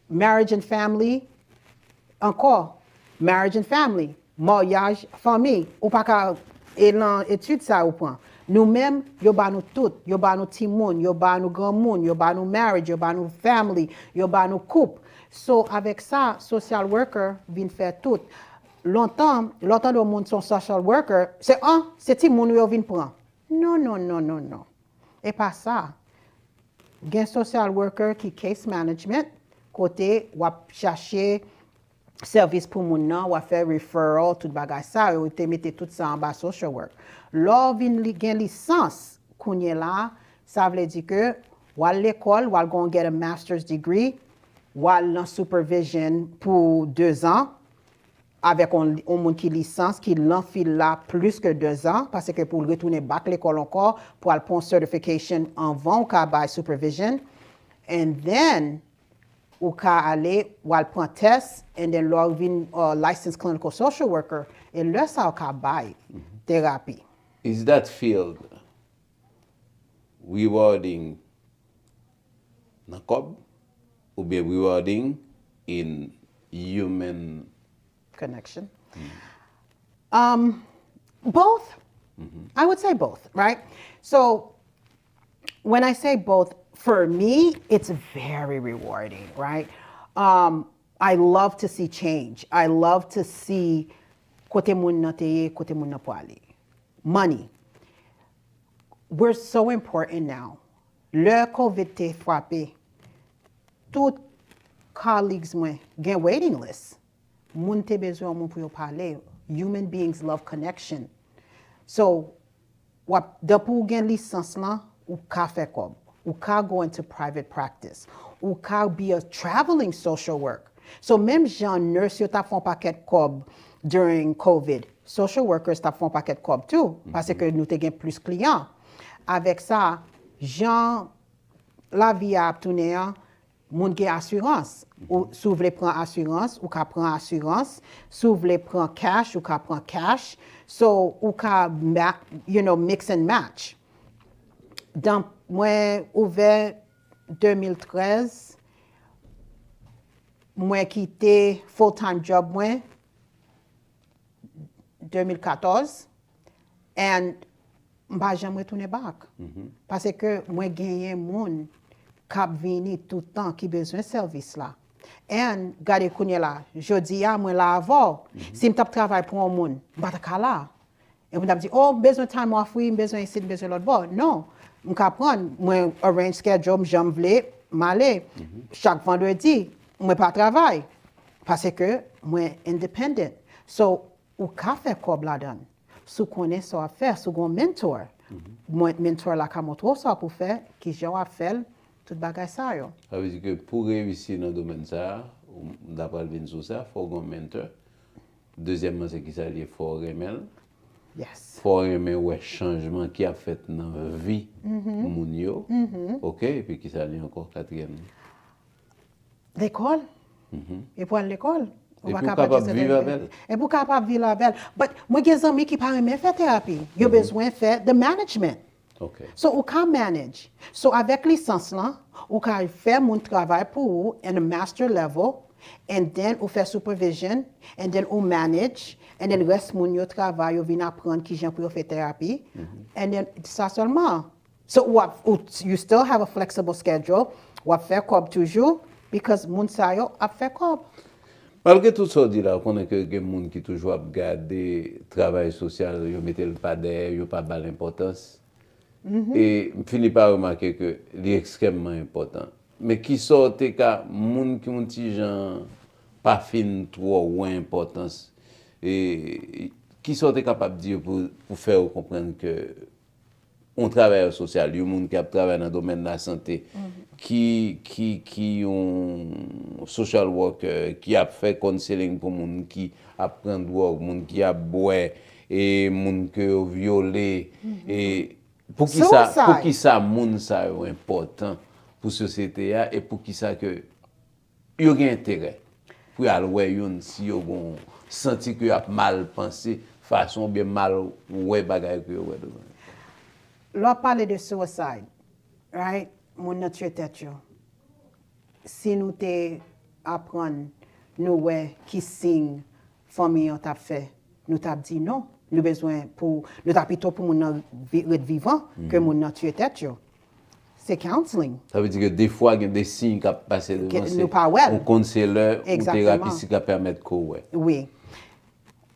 Marriage and family, ankò, marriage and family, maryaj, fanmi, ou pa ka e lan etid sa ou pran. Nou menm, yo ba nou tout, yo ba nou timoun, yo ba nou granmoun, yo ba nou marriage, yo ba nou family, yo ba nou koup. So, avèk sa, social worker vin fè tout. Lontan, lè w tande yon moun se yon social worker, se an, se timoun ou yo vin pran. Non, non, non, non, non. E pa sa. Gen social worker ki case management, kote w ap chache sèvis pou moun nan, w ap fè referral, tout bagay sa yo, te mete tout sa anba social work. Lè w vin li, gen lisans, kounye la, sa vle di ke w al lekòl, w al gon get a master's degree, w al nan supervision pou dezan, avèk yon, yon moun ki lisans, ki lan fil la plis ke dezan, paske pou l retounen back lekòl ankò, pou al pran certification anvan w ka bay supervision. And then, ou ka ale, w al pran tès, and then lè w vin uh, licensed clinical social worker, e lè sa w ka bay terapi. Is that field rewarding nan kòb oubyen rewarding in human connection? Um, both. I would say both, right? So when I say both, for me, it's very rewarding, right? Um, I love to see change. I love to see kote moun nan te ye, kote moun nan pwale. Money. We're so important now. Lè covid te frape, tout colleagues mwen gen waiting list. Moun te bezwen yon moun pou yo pale. Human beings love connection. So, w ap, depi w gen lisans lan, ou ka fè kòb. Ou ka go into private practice. Ou ka be a traveling social work. So, menm jan nurse yo t ap fè yon pakèt kòb during covid, social workers t ap fè yon pakèt kòb tou, paske nou te gen plis kliyan. Avèk sa, jan lavi a ap tounen an, moun gen asirans. Ou, si w vle pran asirans, ou ka pran asirans. Si w vle pran cash, ou ka pran cash. So, ou ka, ma- you know, mix and match. Dan, mwen ouvè de mil trèz, mwen kite full time job mwen de mil katòz, and m pa janm retounen back. Paske mwen genyen moun k ap vini toutan ki bezwen sèvis la. And gade kounye la, jodi a mwen la avè w. Si m t ap travay pou yon moun, m pa ta ka la. E moun t ap di, oh, m bezwen time off, wi, m bezwen isit, m bezwen lòt bò. Non, m ka pran, mwen arrange schedule m jan m vle, m ale. Chak vandredi, mwen pa travay. Paske mwen independent. So, ou ka fè kòb ladan l. Si w konnen sa w ap fè, si w gen yon mentor, mwen, mentor la ka montre w sa pou fè, kijan w ap fè l, tout bagay sa yo. Sa vle di ke pou reyisi nan domèn sa a, m ta pral vin sou sa, fò w gen yon mentor. Dezyèmman, se kisa l ye, fò w renmen l. Yes. Fò w renmen wè chanjman ki ap fèt nan vi moun yo. Ok, epi kisa l ye ankò, katriyèm nan? Lekòl. E pou al lekòl. Epi ou kapab viv avè l. Epi ou kapab viv avè l. But mwen gen zanmi ki pa renmen fè terapi. Yo bezwen fè the management. Ok. So ou ka manage. So avèk lisans lan, ou ka fè moun travay pou ou in a master level. and then ou fè supervision, and then ou manage, and then rès moun yo travay, yo vin aprann kijan pou yo fè terapi, and then sa sèlman. So, w ap, ou, you still have a flexible schedule, w ap fè kòb toujou, because moun sa yo ap fè kòb. Malgre tout sa w di la, ou konnen ke gen moun ki toujou ap gade travay sosyal, yo mete l pa dèyè, yo pa ba l enpòtans. E m fini pa remake ke li ekstrèmman enpòtan. Men kisa w te ka, moun ki yon ti jan pa fin twò wè enpòtans, e kisa w te kapab di yo pou, pou fè yo konprann ke yon travayè sosyal, yon moun ki ap travay nan domèn lasante, ki, ki, ki yon social worker, ki ap fè counseling pou moun ki ap pran dwòg, moun ki ap bwè, e moun ke yo vyole, e poukisa, poukisa moun sa yo enpòtan pou sosyete a, e poukisa ke yo gen enterè pou y al wè youn si yo gon santi ke y ap mal panse fason oubyen mal wè bagay ke yo wè devan yo. Lè w ap pale de suicide, right? Moun nan tiye tèt yo. Si nou te aprann, nou wè ki siy fanmi an t ap fè, nou t ap di non. Nou bezwen pou, nou ta pito pou moun nan vi- ret vivan ke moun nan tiye tèt yo. Se counseling. Sa vle di ke defwa gen de siy k ap pase devan, se nou pa wè l. Yon konselè ou terapis ki ka pèmèt ke w wè. Wi.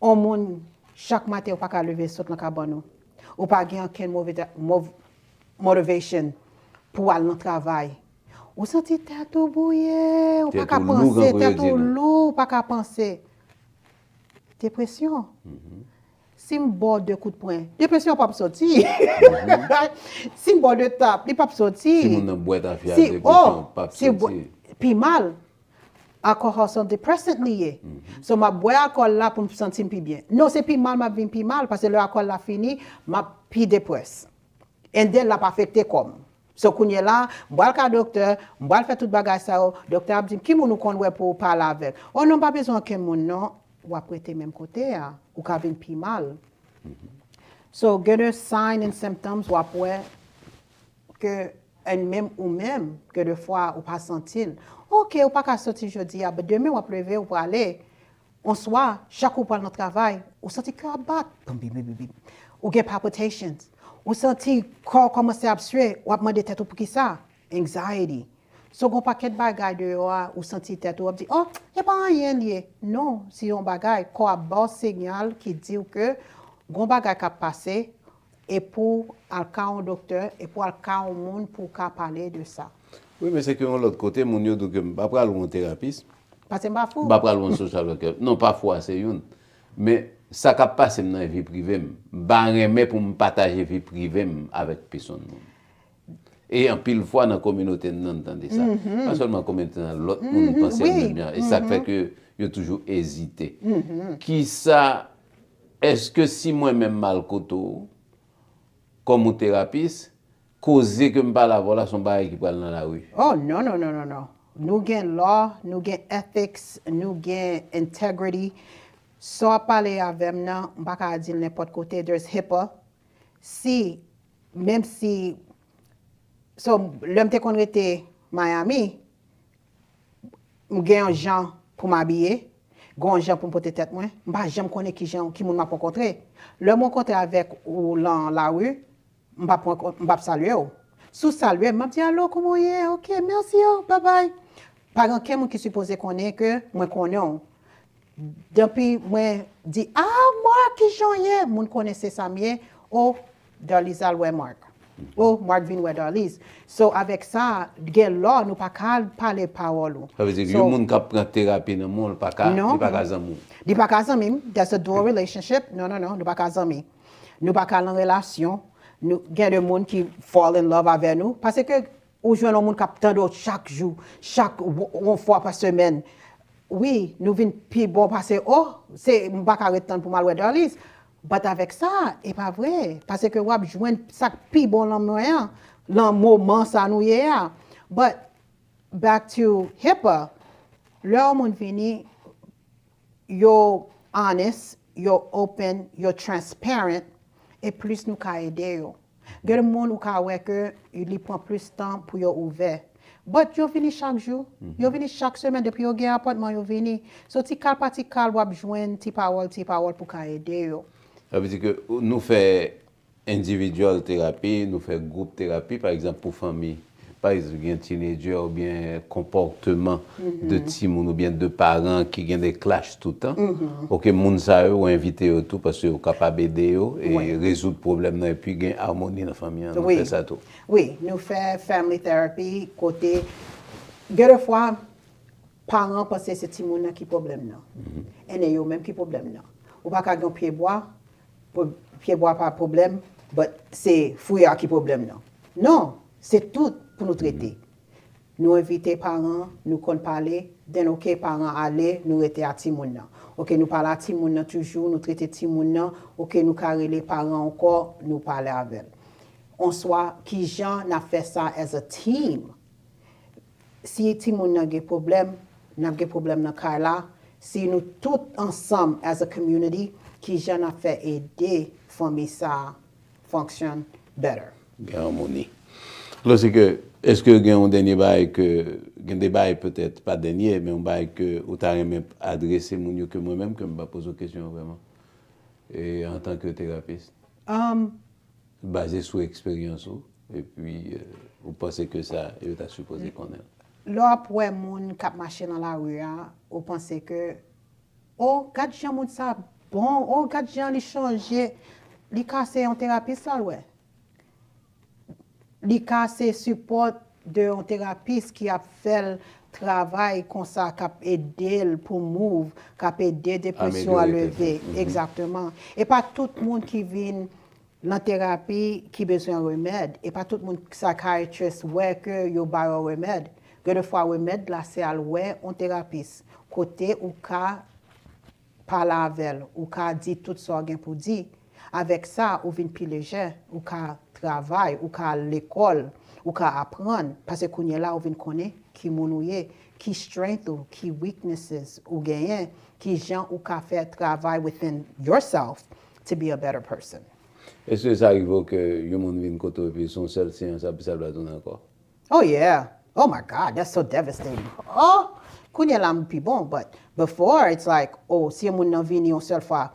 On moun, chak maten ou pa ka leve sot nan kabann ou. Ou pa gen ankenn move, move motivation pou al nan travay. Ou santi tèt ou bouye, ou pa ka panse, tèt ou lou, ou pa ka panse. Depresyon. Si m ba w de kout pwen, depresyon p ap soti. Si m ba w de tap, li p ap soti. Si moun nan bwè tafya, depresyon p ap soti. Pi mal, alcohol se yon depressant li ye. So m ap bwè alkòl la pou m santi m pi byen. Non, se pi mal m ap vin pi mal, paske lè alkòl la fini, m ap pi depressed. And then l ap afekte kò m. So kounye la, m pral ka doktè, m pral fè tout bagay sa yo, doktè ap di m, ki moun ou konn wè pou w pale avè l? Oh non, m pa bezwen okenn moun non. W ap rete menm kote a, ou ka vin pi mal. So gen de sign and symptoms w ap wè ke, and menm ou menm, ke defwa ou pa santi l. Ok, ou pa ka soti jodi a, but demen w ap leve, ou prale. Onswa, chak ou pral nan travay, ou santi kè w ap bat. Bim, bim, bim, bim, bim. Ou gen palpitations. Ou santi kò w kòmanse ap swe, w ap mande tèt ou poukisa. Anxiety. So, gon pakèt bagay deyò a, ou santi tèt ou, w ap di, oh, e pa anyen l ye. Non, se yon bagay, kò a ba w sinyal ki di w ke gon bagay k ap pase, e pou w al ka yon doktè, e pou w al ka yon moun pou w ka pale de sa. Wi, men se ke yon lòt kote, moun yo di w ke m pa pral wè yon terapis. Paske m pa fou. M pa pral wè yon social worker. Non, pa fou a se youn. Men sa k ap pase m nan vi prive m, m pa renmen pou m pataje vi prive m avèk pèsonn moun. E anpil fwa nan kominote n nan, n tande sa. Pa sèlman kominote n nan, lòt moun panse l menm jan. E sa k fè ke yo toujou ezite. Kisa, èske si mwen menm m al kote w, kòm yon terapis, koze ke m pale avè w la se yon bagay ki pral nan lari? Oh, non, non, non, non, non. Nou gen law, nou gen ethics, nou gen integrity. Sa w ap pale avè m nan, m pa ka di l nenpòt kote, there's HIPAA. Si, menm si, so, lè m te konn rete Miami, m gen yon jan pou m abiye, gen yon jan pou m pote tèt mwen, m pa janm konnen ki jan, ki moun m ap rankontre. Lè m rankontre avèk ou lan lari, m p ap rankon-, m p ap salye w. Si w salye m, m ap di, alo, kòman w ye? Ok, mèsi, oh, babay. Pa gen okenn moun ki sipoze konnen ke mwen konnen w. Depi mwen di, ah, Marc, kijan w ye? Moun konnen se sa m ye. Oh, Darlise al wè Marc. Oh, Marc vin wè Darlise. So, avèk sa, gen lò, nou pa ka pale pawòl ou. Sa vle di, yon moun k ap pran terapi nan men w, li pa ka, li pa ka zanmi w. Li pa ka zanmi m. That's a dual relationship. Non, non, non, nou pa ka zanmi. Nou pa ka nan relasyon. Nou, gen de moun ki fall in love avè nou. Paske ou jwenn yon moun k ap tande w chak jou, chak w-, yon fwa pa semèn. Wi, nou vin pi bon pase, oh, se, m pa ka ret tann pou m al wè Darlise. But avèk sa, e pa vre. Paske w ap jwenn sa k pi bon lan mwen an, lan moman sa nou ye a. But back to HIPAA, lè yon moun vini, yo honest, yo open, yo transparent, e plis nou ka ede yo. Gen de moun ou ka wè ke li pran plis tan pou yo ouvè. But yo vini chak jou. Yo vini chak semèn. Depi yo gen apòtman, yo vini. So, ti kal pa ti kal, w ap jwenn ti pawòl, ti pawòl pou ka ede yo. Sa vle di ke nou fè individual terapi, nou fè gwoup terapi, pa egzanp, pou fanmi. Pa egzanp, gen teenager oubyen konpòtman de timoun oubyen de paran ki gen de clash toutan. Ok, moun sa yo, ou envite yo tou paske yo kapab ede yo e rezoud pwoblèm nan epi gen amoni nan fanmi an. Nou fè sa tou. Wi, nou fè family therapy kote gen de fwa paran panse se timoun nan ki pwoblèm nan. E se yo menm ki pwoblèm nan. Ou pa ka gen yon pyebwa, pyebwa pa pwoblèm, but se fwi a ki pwoblèm nan. Non, se tout pou nou trete. Nou envite paran, nou konn pale, then ok, paran ale, nou rete a timoun nan. Ok, nou pale a timoun nan toujou, nou trete timoun nan, ok, nou ka rele paran ankò, nou pale avè l. Oswa, kijan n ap fè sa as a team? Si timoun nan gen pwoblèm, n ap gen pwoblèm nan kay la. Si nou tout ansanm as a community, kijan n ap fè ede fanmi sa a function better? Gen amoni. Alò, se ke, èske gen yon dènye bagay ke, gen de bagay petèt, pa dènye, men yon bagay ke ou ta renmen adrese moun yo ke mwen menm, ke m pa poze w kesyon an vrèman, e antanke terapis? Baze sou eksperyans ou, epi ou panse ke sa yo ta sipoze konnen. Lè w ap wè moun k ap mache nan lari a, ou panse ke, o, gad jan moun sa bon, o, gad jan li chanje, li ka se yon terapis sa l wè. Li ka se sipò de yon terapis ki ap fè l travay konsa, k ap ede l pou move, k ap ede depresyon an leve. Egzakteman. E pa tout moun ki vin nan terapi ki bezwen remèd. E pa tout moun psychiatrist wè ke yo ba yo remèd. Gen de fwa remèd la se al wè yon terapis kote ou ka pale avè l, ou ka di tout sa w gen pou di. Avèk sa, ou vin pi lejè, ou ka travay, ou ka al lekòl, ou ka aprann, paske kounye la ou vin konnen ki moun ou ye, ki strength ou, ki weaknesses ou genyen, ki jan ou ka fè travay within yourself to be a better person. Èske sa rive w ke yon moun vin kote w epi se yon sèl seyans apre sa l pa tounen ankò? Oh yeah. Oh my God, that's so devastating. Oh, kounye la m pi bon, but before it's like, oh, si yon moun nan vini yon sèl fwa,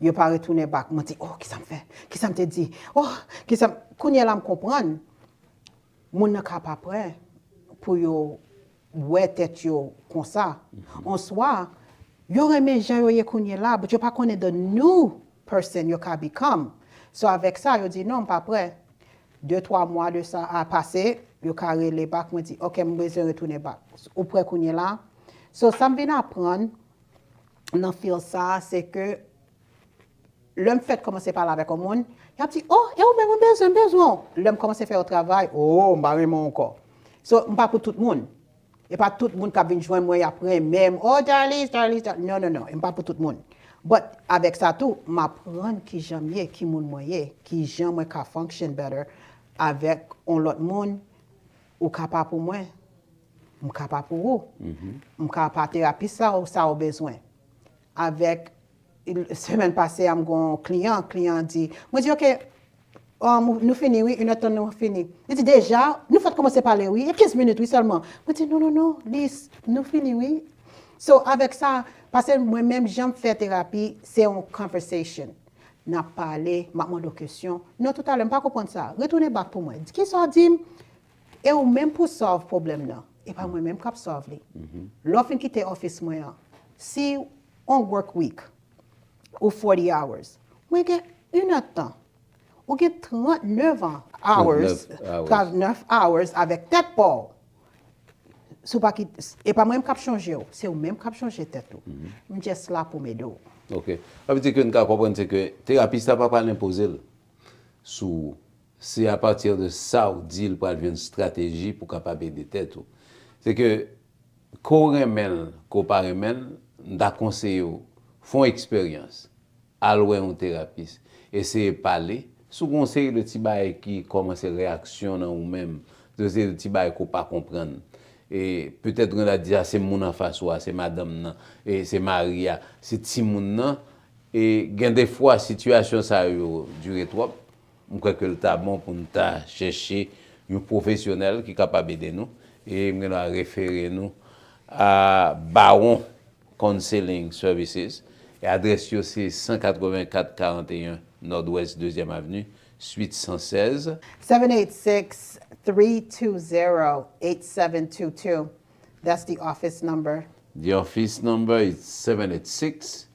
yo pa retounen back, mwen di, oh, kisa m fè? Kisa m te di? Oh, kisa m... Kounye la m konprann. Moun nan ka pa prè pou yo wè tèt yo konsa. Oswa, yo renmen jan yo ye kounye la, but yo pa konnen the new person yo ka become. So avèk sa, yo di non, m pa prè. De, twa mwa de sa a pase, yo ka rele back, mwen di, ok, m bezwen retounen back. Ou prè kounye la? So, sa m vin aprann nan field sa a, se ke lè m fèt kòmanse pale avèk yon moun, y ap di, oh, e ou menm, m bezwen, m bezwen w. Lè m kòmanse fè yon travay, oh, m pa renmen w ankò. So, m pa pou tout moun. E pa tout moun k ap vin jwenn mwen, y ap renmen m. Oh, Darlise, Darlise, Dar-, non, non, non, m pa pou tout moun. But avèk sa tou, m aprann kijan m ye, ki moun mwen ye, kijan mwen ka function better avèk yon lòt moun. Ou ka pa pou mwen, m ka pa pou ou. M ka pa terapis sa ou sa ou bezwen. Avèk, semèn pase a, m gon kliyan, kliyan di, mwen di, ok, um, nou fini wi, inèdtan nou fini. Li di, deja, nou fèk kòmanse pale wi, e kenz minit wi sèlman. Mwen di, non, non, non, Lis, nou fini wi. So, avèk sa, paske mwen menm jan m fè terapi, se yon conversation. N ap pale, m ap mande w kesyon. Non, toutalè, m pa konprann sa. Retounen back pou mwen. Kisa w di m? E ou menm pou solve pwoblèm nan. E pa mwen menm k ap solve li. Lè w fin kite office mwen an, si on work week ou forty hours, mwen gen inèdtan. Ou gen trannèf hours, trannèf hours avèk tèt pa w. Si w pa kit-, e pa mwen menm k ap chanje w, se ou menm k ap chanje tèt ou. M just la pou m ede w. Ok. Sa vle di ke n ka konprann se ke terapis la pa pral enpoze l sou ou. Se apati de sa w di l pral jwenn estrateji pou kapab ede tèt ou. Se ke, ke w renmen l, ke w pa renmen l, m ta konseye w, fè yon eksperyans, al wè yon terapis, eseye pale. Si w gen yon seri de ti bagay ki kòmanse reyaksyon nan ou menm, yon seri de ti bagay ke w pa konprann, e petèt ou gen dwa di a se moun anfas ou a, se madanm nan, e se mari a, se timoun nan, e gen de fwa sitiyasyon sa yo dire twòp, m kwè ke l ta bon pou n ta chèche yon pwofesyonèl ki kapab ede nou. E m gen dwa refere nou a Bawon Counseling Services. E adrès yo se san katrevenkat karanteyen Nòdwès dezyèm Avni, swit san sèz. Seven eight six, three two zero, eight seven two two. That's the office number. The office number is seven eight six,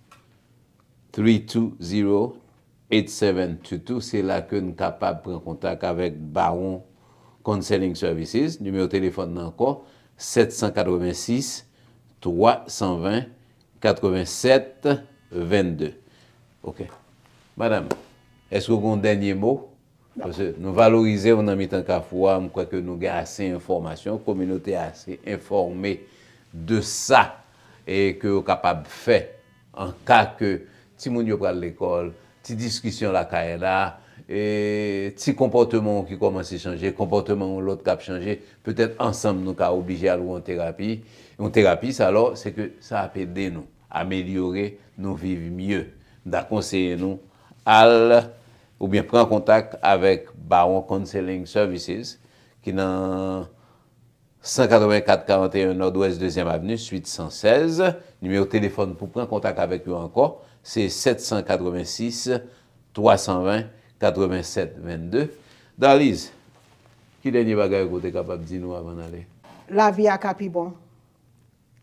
three two zero, eight seven two two. Se la ke n kapab pran kontak avèk Bawon Counseling Services. Nimewo telefòn nan ankò, sèt san katrevensis, twa san ven, katrevennsèt vennde. Ok. Madanm, èske w gen yon dènye mo? Paske nou valorize w nan mitan Kafou a, m kwè ke nou gen ase enfòmasyon, kominote a ase enfòme de sa e ke yo kapab fè an ka ke timoun yo pral lekòl, ti diskisyon lakay la, e ti konpòteman w ki kòmanse chanje, konpòteman yon lòt k ap chanje, petèt ansanm nou ka oblije al wè yon terapi, yon terapi, sa alò, se ke sa ap ede nou amelyore, nou viv mye. M ta konseye nou al oubyen pran kontak avèk Bawon Counseling Services ki nan san katrevenkat karanteyen Nòdwès dezyèm Avni, swit san sèz. Nimewo telefòn pou pran kontak avèk yo ankò, se sèt san katrevensis, twa san ven, katrevennsèt vennde. Darliz, ki dènye bagay ou te kapab di nou avan n ale? Lavi a ka pi bon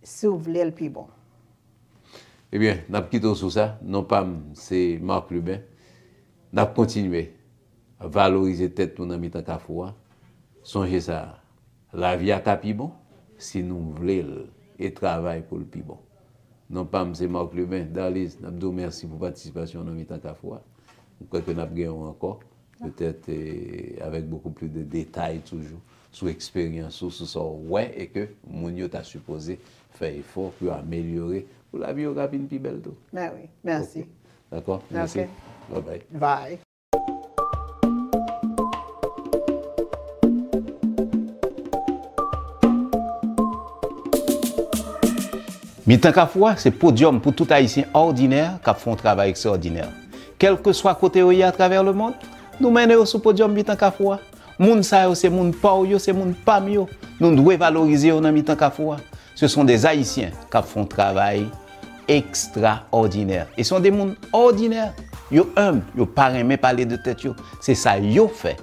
si w vle l pi bon. Ebyen, n ap kite w sou sa. Non pa m, se Marc Lubin. N ap kontinye valorize tèt nou nan mitan Kafou a. Sonje sa, lavi a ka pi bon si nou vle l e travay pou l pi bon. Non pa m, se Marc Lubin. Darliz, n ap di w mèsi pou patisipasyon w nan mitan Kafou a. M kwè ke n ap gen w ankò. Petèt, eh, avec beaucoup plus de détails toujou sou eksperyans ou, sou sa w wè e ke moun yo ta sipoze fè efò pou yo amelyore, pou lavi yo ka vin pi bèl tou. Ben wi, mèsi. Ok. Dakò? Mèsi. Ok. Bye bye. Bye. Mitan Kafou a, se podyòm pou tout Ayisyen òdinè k ap fè yon travay ekstraòdinè. Kèlkeswa kote yo ye atravè lemonn, nou mennen yo sou podyòm Mitan Kafou a. Moun sa yo se moun pa w yo, se moun pa m yo. Nou dwe valorize yo nan Mitan Kafou a. Ce sont des Haïtiens k ap fè yon travay ekstraòdinè. E se yon de moun òdinè. Yo enb, yo pa renmen pale de tèt yo. Se sa yo fè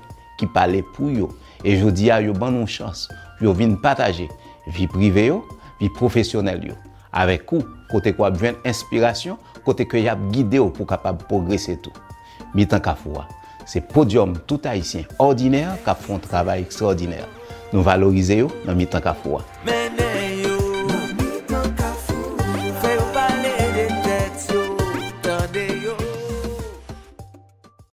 ki pale pou yo. E jodi a, yo ban nou chans pou yo vin pataje vi prive yo, vi pwofesyonèl yo avèk ou, kote ke w ap jwenn enspirasyon, kote ke y ap gide w pou w kapab pwogrese tou. Mitan Kafou a, se podyòm tout Ayisyen òdinè k ap fè yon travay ekstraòdinè. Nou valorize yo nan Mitan Kafou a.